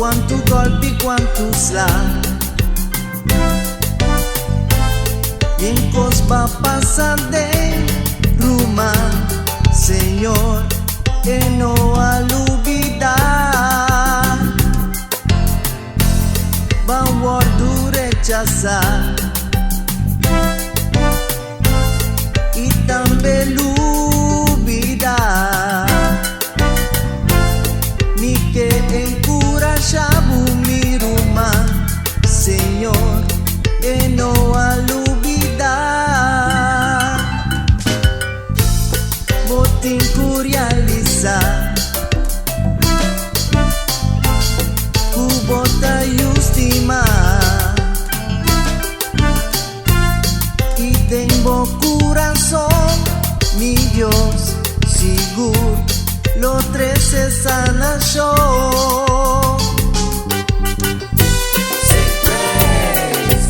Kuantu gòlpi, kuantu sla. Yen kos b'a pasa den, ruman, Señor e no a lubidá. B'a wòrdu rechasá i tambe lubidá. Mi ke enkurashá bo, mi ruman, Señor e no a lubidá. Bo tin ku realisá ku bo ta yu stimá i den bo kurason mi Dios sigur lo trese sanashon. Sing praise,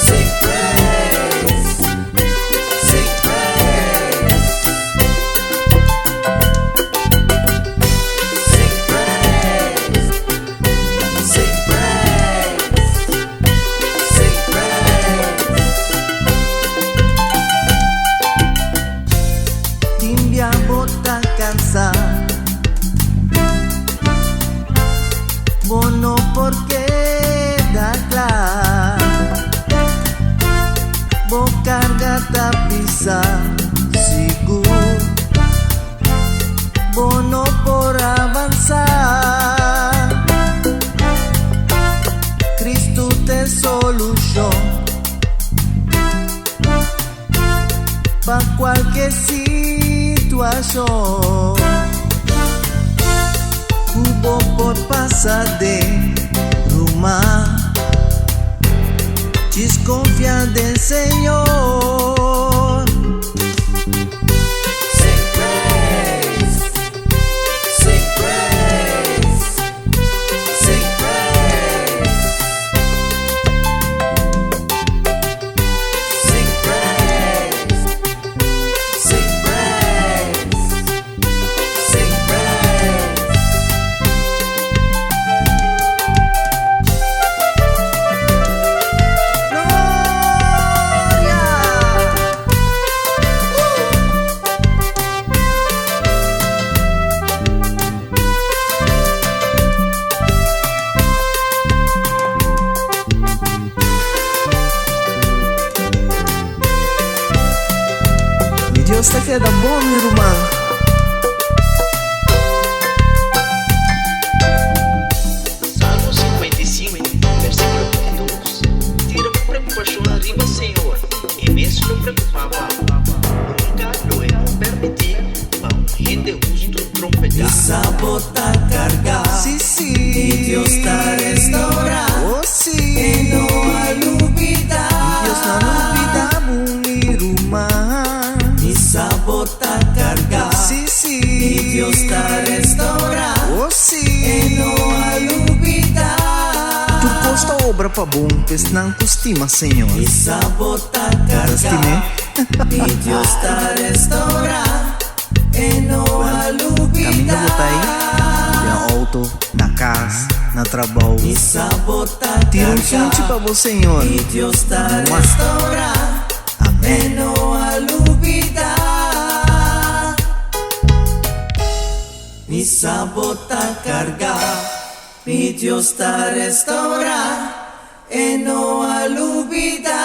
sing praise, sing praise. Sing praise, sing praise, sing praise. Tin bia bo ta kansá. Bo no por keda kla. Bo karga ta pisá sigur. Bo no por avansá. Kristu t'e solushon pa kualke situashon ku bo por pasa den, ruman. Djis konfia den Señor. Sing praise, sing praise, sing praise. Sing praise, sing praise, sing praise. Gloria! Mi Dios ta keda bon, mi ruman. Salmo 55, versíkulo 22. Tira bo preokupashon riba Señor, e mes lo preokupá pa bo. Nunka lo e no permití pa un hende hustu trompeká. Mi sa bo ta kargá. Sí, sí. I Dios ta restourá. Oh, sí. E no a lubidá. Dios no a lubidá bo, mi ruman. Mi sa bo ta kargá. Sí, sí. I Dios ta restourá. Oh, sí. E no a lubidá. Tur kos ta obra pa bon, p'esnan ku stima Señor. Mi sa bo ta kargá. Stim'é? I Dios ta restourá. E no a lubidá. Kaminda bo ta ei, den outo, na kas, na trabou. Mi sa bo ta Tira un kargá. sunchi pa bo Señor. I Dios ta Mua. restourá. Amèn. E no a lubidá. Mi sa bo ta kargá. Mi Dios ta restourá. E no a lubidá.